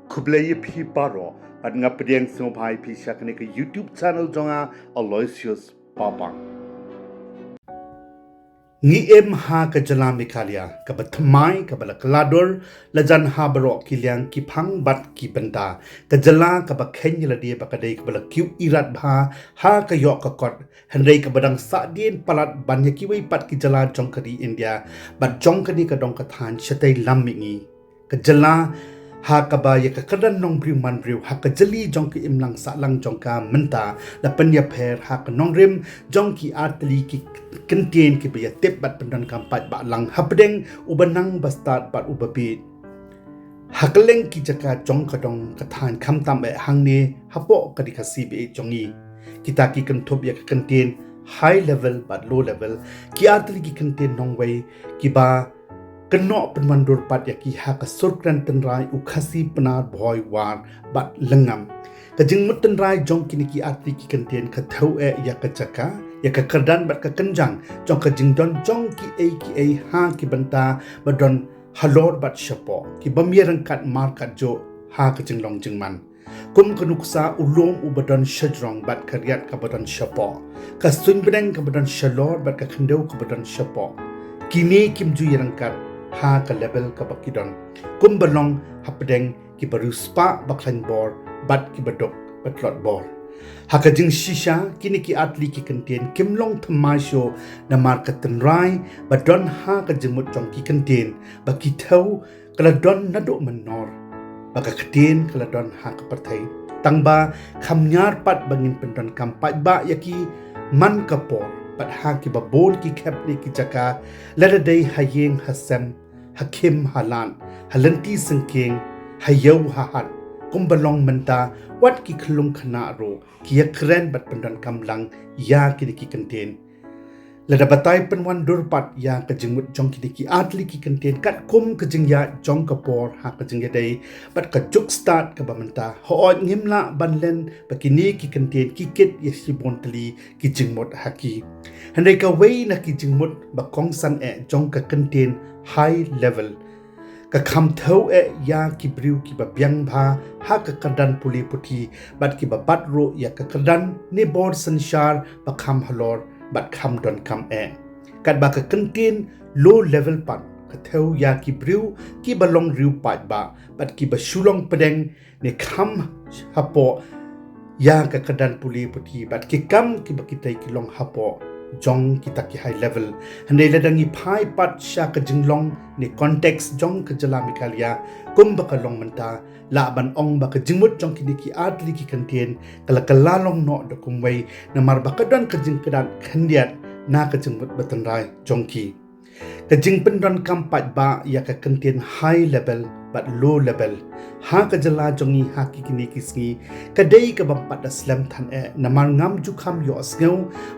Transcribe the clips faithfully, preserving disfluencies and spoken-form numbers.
Khublei ïa phi baroh, bad nga pdiang sngewbha ïa phi sha kane ka YouTube channel jong nga, Aloysius Papang. Ngi im ha ka jylla Meghalaya, kaba thymmai, kaba la kylla dur, la jan ha baroh ki liang ki phang bad ki bynta. Ka jylla kaba kheiñ ïa lade ba ka dei kaba la kiew irat bha, ha ka ïoh ka kot, hynrei kaba dang sahdien palat ban ïa kiwei pat ki jylla jong ka ri India, bad jong kane ka dong ka thaiñ shatei lam mihngi. Ka jylla, ha kaba ïa ka kyrdan nongbriew manbriew, ha ka jylli jong ka imlang sahlang jong ka mynta, la pynïapher, ha ka nongrim, jong ki artylli ki kyntien kiba ïatip bad pyndonkam paidbah lang, hapdeng, uba nang ba stad bad uba bieit. Ha kylleng ki jaka jong ka dong ka thaiñ khamtam eh hangne, hapoh ka ri Khasi ba ïeit jong ngi. Kita ki kynthup ïa ka kyntien, high level bad low level, ki artylli ki kyntien nongwei, kiba kynnoh pynwandur pat ïa ki ha ka sur kren tynrai u Khasi Pnar Bhoi War bad Lyngngam. Ka jingmut tynrai jong kine ki artylli ki kyntien ka thew eh ïa ka jaka, ïa ka kyrdan bad ka kynjang, jong ka jingdon jong kiei kiei ha ki bynta, ba don halor bad shapoh, ki bym ïaryngkat markat juh, ha ka jinglong jingman. Kum ka nuksa u lum uba don shajrong bad ka riat kaba don shapoh. Ka suiñ bneng kaba don shalor bad ka khyndew kaba don shapoh. Kine kim ju ïaryngkat ha ka level kaba ki don. Kumba long hapdeng kiba riewspah ba khlaiñ bor bad kiba duk ba tlot bor. Ha ka jingshisha kine ki artylli ki kyntien kim long thymmai shuh namar ka tynrai ba don ha ka jingmut jong ki kyntien ba ki thew ka la don naduh mynnor. Ba ka ktien ka la don ha ka pyrthei. Tangba kham ñiar pat ba ngin pyndonkam paidbah ïa ki man ka por, bad ha kiba bun ki khep ne ki jaka, lada dei ha ïing ha sem, ha khim ha lad, ha lynti syngkien, ha ïew ha hat, kumba long mynta, wat ki khyllung khynnah ruh, ki ïakren bad pyndonkam lang ïa kine ki kyntien. Lada batai pynwandur pat ïa ka jingmut jong kine ki artylli ki kyntien katkum ka jingïaid jong ka por ha ka jingïadei bad ka juk stad kaba mynta. Hooid ngim lah ban len ba kine ki kyntien ki kit ïa shibun tylli ki jingmut ha ki. Hynrei kawei na ki jingmut ba kongsan eh jong ka kyntien high level. Ka kham thew eh ïa ki briew kiba biang bha ha ka kyrdan pule puthi, bad kiba bat ruh ïa ka kyrdan ne bor synshar ba kham halor, bad kham donkam eh. Katba ka kyntien low level pat, ka thew ïa ki briew kiba long riew paidbah, bad kiba shu long pdeng ne kham hapoh ïa ka kyrdan pule puthi bad ki kam kiba kitei ki long hapoh jong kita ki high level. Hynrei lada ngi phai pat sha ka jinglong ne context jong ka jylla Meghalaya kumba ka long mynta, lah ban ong ba ka jingmut jong kine ki artylli ki kyntien ka la kylla long noh da kumwei namar ba ka don ka jingkyndat khyndiat na ka jingmut ba tynrai jong ki. Ka jingpyndonkam paidbah ïa ka kyntien high level bad low level ha ka jylla jong ngi ha ki kine ki sngi ka dei ka bym pat da slem than eh namar ngam ju kham ïohsngew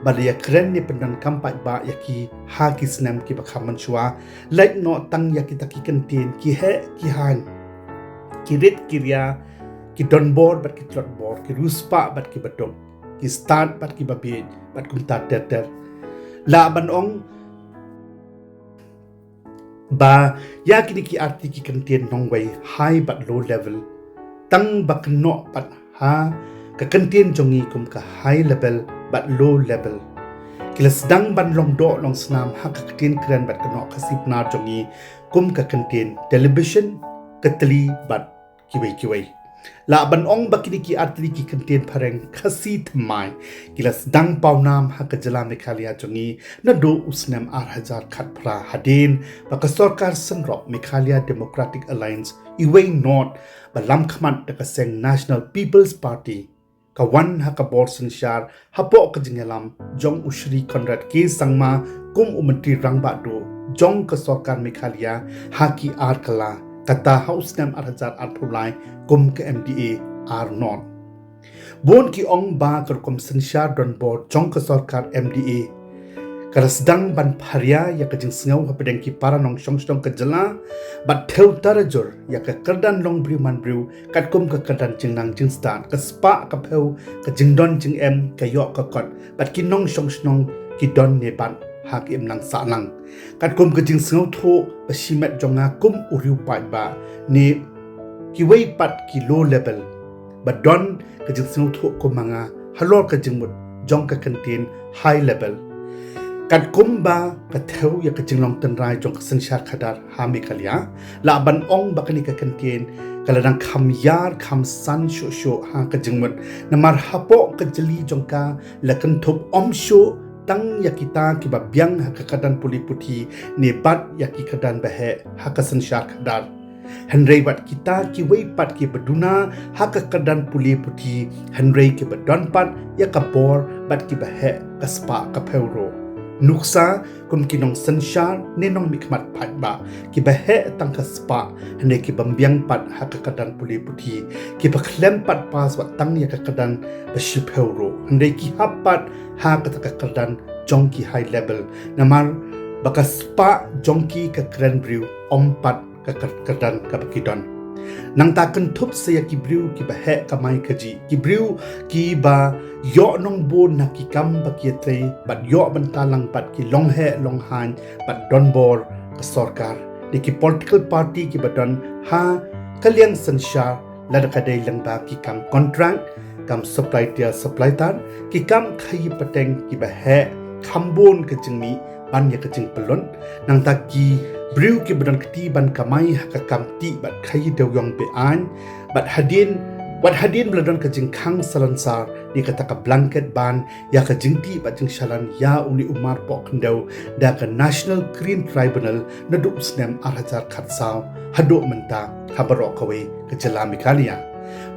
ba la ïakren ne pyndonkam paidbah ïa ki ha ki snem kiba kham mynshuwa, lait noh tang ïa kita ki kyntien ki heh ki haiñ, ki rit ki ria, ki donbor bad ki tlotbor, ki riewspah bad kiba duk, ki stad bad kiba bieit, bad kumta ter ter. Lah ban ong ba ïa kine ki artylli ki kyntien nongwei high bad low level, tang ba kynnoh pat ha ka kyntien jong ngi kum ka high level bad low level, ki la sdang ban long doh long snam ha ka ktien kren bad kynnoh Khasi Pnar jong ngi kum ka kyntien television, ka tylli bad kiwei kiwei. Lah ban ong ba kine ki artylli ki kyntien phareng Khasi thymmai ki la sdang pawnam ha ka jylla Meghalaya jong ngi naduh u snem ar hajar khatphra hadien ba ka sorkar synrop Meghalaya Democratic Alliance, iwei not ba lam khmat da ka seng National People's Party, ka wan ha ka bor synshar hapoh ka jingïalam jong u Shri Conrad K Sangma kum u Myntri Rangbah Duh jong ka sorkar Meghalaya ha ki ar kylla, kata ha u snem ar hajar arphew lai kum ka M D A ar not. Bun ki ong ba ka rukom synshar donbor jong ka sorkar M D A ka la sdang ban pharia ïa ka jingsngew hapdeng ki para nongshong shnong ka jylla, bad thew tarajur ïa ka kyrdan long briew man briew, katkum ka kyrdan jingnang jingstad, ka spah ka phew, ka jingdon jingem, ka ïoh ka kot, bad ki nongshong shnong ki don ne bat ha ka imlang sahlang. Katkum ka jingsngewthuh ba shimet jong nga kum u riew paidbah ne kiwei pat ki low level, ba don ka jingsngewthuh kum ma nga halor ka jingmut jong ka kyntien high level. Katkum ba ka thew ïa ka jinglong tynrai jong ka synshar khadar ha Meghalaya, lah ban ong ba kane ka kyntien ka la dang kham ïar kham san shuh shuh ha ka jingmut, namar hapoh ka jylli jong ka la kynthup ym shuh tang ïa kita kiba biang ha ka kyrdan pule puthi ne bad ïa ki kyrdan baheh ha ka synshar khadar. Hynrei wat kita kiwei pat kiba duna ha ka kyrdan pule puthi, hynrei kiba don pat ïa ka bor bad kiba heh ka spah ka phew ruh. Nuksa kum ki nongsynshar ne nongmihkhmat paidbah kiba heh tang ka spah, hynrei ki bym biang pat ha ka kyrdan pule puthi, kiba khlem pat pass wat tang ïa ka kyrdan ba shiphew ruh, hynrei ki hap pat ha kata ka kyrdan jong ki high level, namar ba ka spah jong ki ka kren briew ym pat ka kyr-, kyrdan kaba ki don. Nangta kynthup sa ïa ki briew kiba heh kamai kajih, ki briew kiba ïoh nongbun na ki kam ba ki ïatrei bad ïoh bynta lang bad ki longheh longhaiñ bad donbor ka sorkar, ne ki political party kiba don ha ka liang synshar, lada ka dei lyngba ki kam contract, kam supply tiar supply tar, ki kam khaïi pateng kiba heh khambun ka jingmih ban ïa ka jingpyllun. Nangta ki briew kiba don kti ban kamai ha ka kam tih bad khaïi dewïong be-aiñ, bad hadien, wat hadien ba la don ka jingkhang salonsar ne kata ka blanket ban ïa ka jingtih bad jingshalan ïa une u marpoh khyndew da ka National Green Tribunal naduh u snem ar hajar khatsaw haduh mynta ha baroh kawei ka jylla Meghalaya.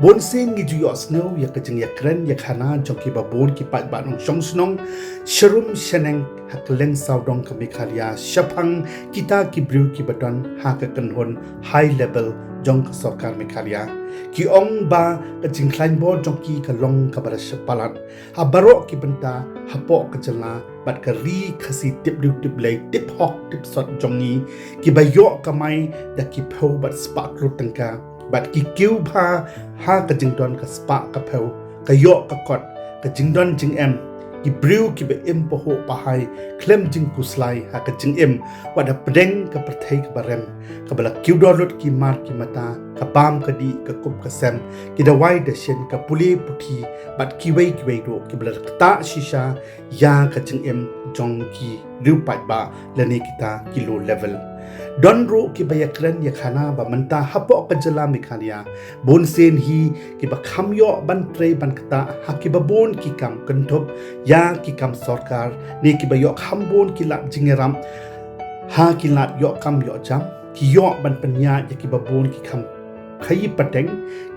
Bun sien ngi ju ïohsngew ïa ka jingïakren ïakhana jong kiba bun ki paidbah nongshong shnong sharum shaneng ha kylleng sawdong ka Meghalaya shaphang kita ki briew kiba don ha ka kynhun high level jong ka sorkar Meghalaya. Ki ong ba ka jingkhlaiñ bor jong ki ka long kaba da shah palat ha baroh ki bynta hapoh ka jylla bad ka ri Khasi tip diew tip lei, tip hok tip sot jong ngi, kiba ïoh kamai da ki phew bad spah klur tyngka bad ki kiew bha ha ka jingdon ka spah ka phew, ka ïoh ka kot, ka jingdon jingem, ki briew kiba im pahuh pahai khlem jingkhuslai ha ka jingim, wat hapdeng ka pyrthei kaba rem kaba la kiew dor lut ki mar ki mata, ka bam ka dih, ka kup ka sem, ki dawai dashin, ka pule puthi bad kiwei kiwei ruh kiba la ktah shisha ïa ka jingim jong ki riew paidbah lane kita ki low level. Don ruh kiba ïakren ïakhana ba mynta hapoh ka jylla Meghalaya bun sien hi kiba kham ïoh ban trei ban ktah ha kiba bun ki kam kynthup ïa ki kam sorkar, ne kiba ïoh kham bun ki lad jingïarap ha ki lad ïoh kam ïoh jam, ki ïoh ban pynïaid ïa kiba bun ki kam khaïi pateng,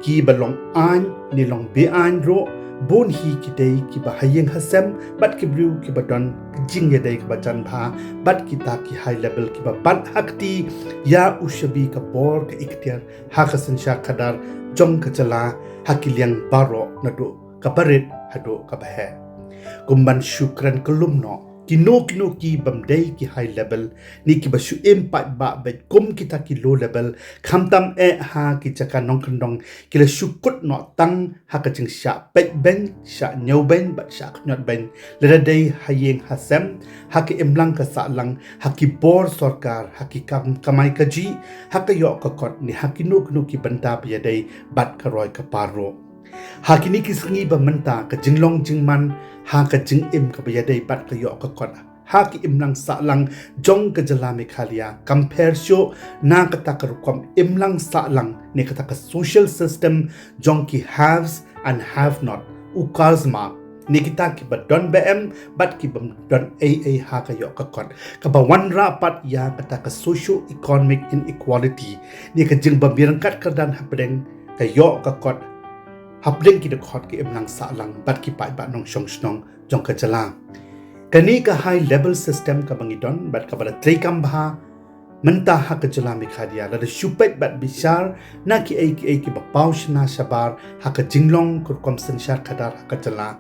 kiba long aiñ ne long be-aiñ ruh, bun hi ki dei kiba ha ïing ha sem bad ki briew kiba don ka jingïadei kaba jan bha bad kita ki high level kiba bat ha kti ïa u shabi ka bor ka iktiar ha ka synshar khadar jong ka jylla ha ki liang baroh naduh kaba rit haduh kaba heh. Kum ban shu kren kyllum noh, kino kino ki bym dei ki high level ne kiba shu im paidbah beit kum kita ki low level, khamtam eh ha ki jaka nongkyndong, ki la shu kut noh tang ha ka jingshah peit beiñ, shah ñiew beiñ bad shah khñiot beiñ, lada dei ha ïing ha sem, ha ka imlang ka sahlang, ha ki bor sorkar, ha ki kam kamai kajih, ha ka ïoh ka kot ne ha kino kino ki bynta ba ïadei bad ka roi ka par ruh. Ha kine ki sngi ba mynta ka jinglong jingman ha ka jingim kaba ïadei bad ka ïoh ka kot ha ki imlang sahlang jong ka jylla Meghalaya kam pher shuh na kata ka rukom imlang sahlang ne kata ka social system jong ki haves and have not, u charisma, ne kita kiba don ba em bad ki bym don ei ei ha ka ïoh ka kot, kaba wanrah pat ïa kata ka socio economic inequality ne ka jingbym ïaryngkat kyrdan hapdeng ka ïoh ka kot hapdeng ki dkhot ki imlang sahlang bad ki paidbah nongshong shnong jong ka jylla. Kane ka high level system kaba ngi don bad kaba la treikam bha mynta ha ka jylla Meghalaya, lada shu peit bad bishar na kiei kiei kiba paw shna shabar ha ka jinglong ka rukom synshar khadar ha ka jylla,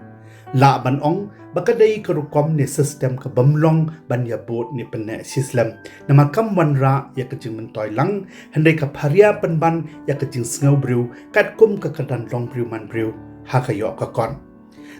lah ban ong ba ka dei ka rukom ne system ka bym long ban ïabud ne pynneh shislem, namar kam wanrah ïa ka jingmyntoi lang, hynrei ka pharia pynban ïa ka jingsngew briew katkum ka kyrdan long briew man briew ha ka ïoh ka kot.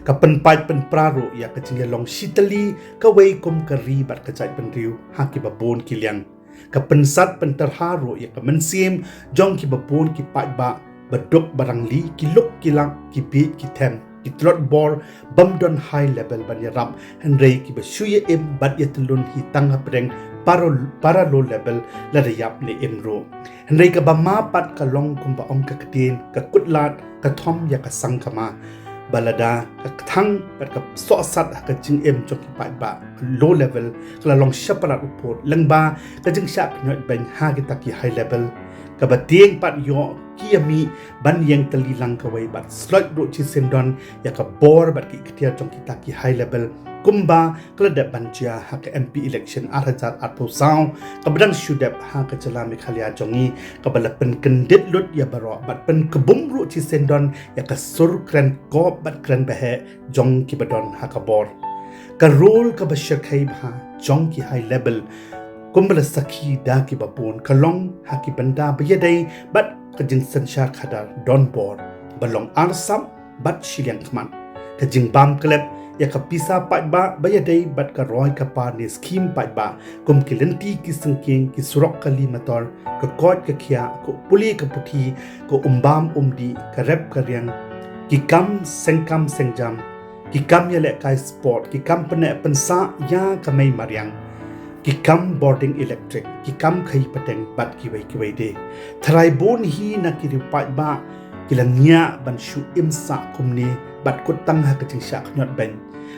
Ka pynpait pynpra ruh ïa ka jingïalong shitylli kawei kum ka ri bad ka jaitbynriew ha kiba bun ki liang. Ka pynsat pynterha ruh ïa ka mynsiem jong kiba bun ki paidbah ba duk ba rangli, ki luk ki lak, ki bieit ki them, ki tlot bor bym don high level ban ïarap, hynrei kiba shu ïa im bad ïa tylun hi tang hapdeng para, para low level, lada ïap ne im ruh. Hynrei kaba ma pat ka long kumba ong ka ktien, ka kutlad ka thom ïa ka sang kama. Ba lada ka kthang bad ka sohsat ha ka jingim jong ki paidbah low level ka la long shapalat u pud, lyngba ka jingshah khñoit beiñ ha kita ki high level. Kaba tieng pat ïoh ki ïa mih ban ïeng tylli lang kawei bad sloit ruh shisyndon ïa ka bor bad ki ikhtiar jong kita ki high level, kumba ka la dep ban jia ha ka M P election ar hajar arphew saw, kaba dang shu dep ha ka jylla Meghalaya jong ngi, kaba la pynkyndit lut ïa baroh bad pynkbum ruh shisyndon ïa ka sur kren kop bad kren baheh jong kiba don ha ka bor. Ka role kaba shyrkhei bha jong ki high level, kumba la sakhi da kiba bun, ka long ha ki bynta ba ïadei bad ka jingsynshar khadar donbor ba long arsap bad shiliang khmat. Ka jingbam klep ïa ka pisa paidbah ba ïadei bad ka roi ka par ne skhim paidbah, kum ki lynti ki syngkien, ki surok kali motor, ka koit ka khiah, ka pule ka puthi, ka umbam umdih, ka rep ka riang, ki kam sengkam sengjam, ki kam ïalehkai sport, ki kam pynneh pynsah ïa ka mei mariang, ki kam bording electric, ki kam khaïi pateng bad kiwei kiwei de. Tharai bun hi na ki riew paidbah ki la ngiah ban shu im sah kumne bad kut tang ha ka jingshah khñiot beiñ.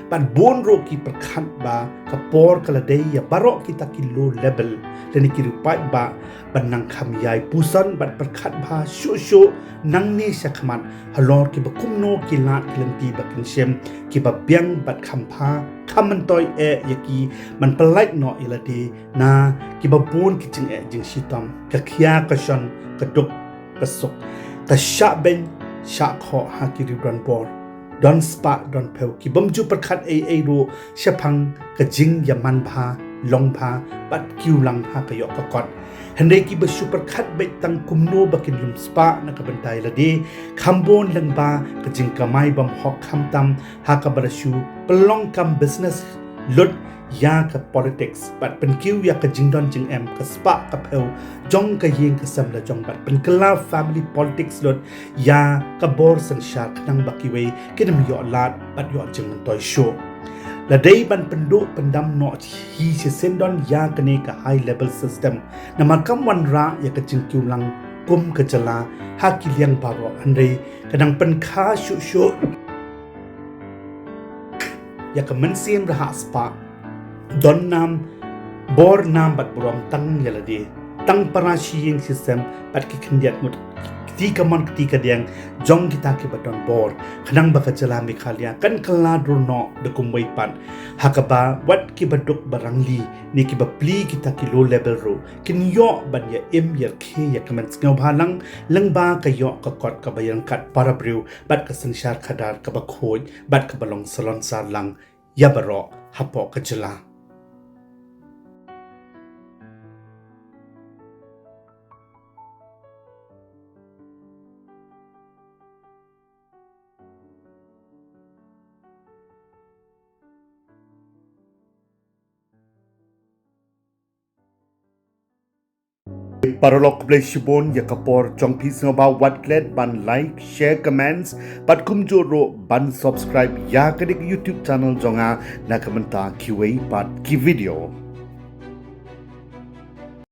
Bad bun ruh ki pyrkhat ba ka por ka la dei ïa baroh kita ki low level lane ki riew paidbah ban nang kham ïai puson bad pyrkhat bha shuh shuh nangne shakhmat halor kiba kumno ki lad ki lynti ba kin shim, kiba biang bad kham bha, kham myntoi eh ïa ki ban pyllait noh ïa lade na kiba bun ki jingeh jingshitom, ka khia ka shon, ka duk ka suk, ka shah beiñ shah khoh ha ki riew donbor, don spah don phew, ki bym ju pyrkhat ei ei ruh shaphang ka jingïaman bha, long bha bad kiew lang ha ka ïoh ka kot. Hynrei kiba shu pyrkhat beit tang kumno ba kin lum spah na ka bynta ïa lade, kham bun lyngba ka jingkamai bymhok, khamtam ha kaba la shu pynlong kam business lut ïa ka politics bad pynkiew ïa ka jingdon jingem, ka spah ka phew jong ka ïing ka sem la jong bad pynkylla family politics lut ïa ka bor synshar khnang ba kiwei kin ym ïoh lad bad ïoh jingmyntoi shuh. La dei ban pynduh pyndam noh hi shisyndon ïa kane ka high level system, namar kam wanrah ïa ka jingkiew lang kum ka jylla ha ki liang baroh, hynrei ka dang pynkha shuh shuh ïa ka mynsiem rhah spah, don nam, bor nam bad burom tang ïa lade, tang para shi ïing shi sem bad ki khyndiat ngut kti kamon kti kadiang jong kita kiba don bor, khnang ba ka jylla Meghalaya kan kylla dur noh da kumwei pat, ha kaba wat kiba duk ba rangli ne kiba plie, kita ki low level ruh kin ïoh ban ïa im ïa rkhie ïa ka mynsngew bha lang lyngba ka ïoh ka kot kaba ïaryngkat para briew bad ka synshar khadar kaba khuid bad kaba long salonsar lang ïa baroh hapoh ka jylla. Paralok, khublei shibun ïa ka por jong phi. Sngewbha wat klet ban like, share, comments bad kumjuh ruh ban subscribe ïa kane ka YouTube channel jong nga na ka bynta kiwei pat ki video.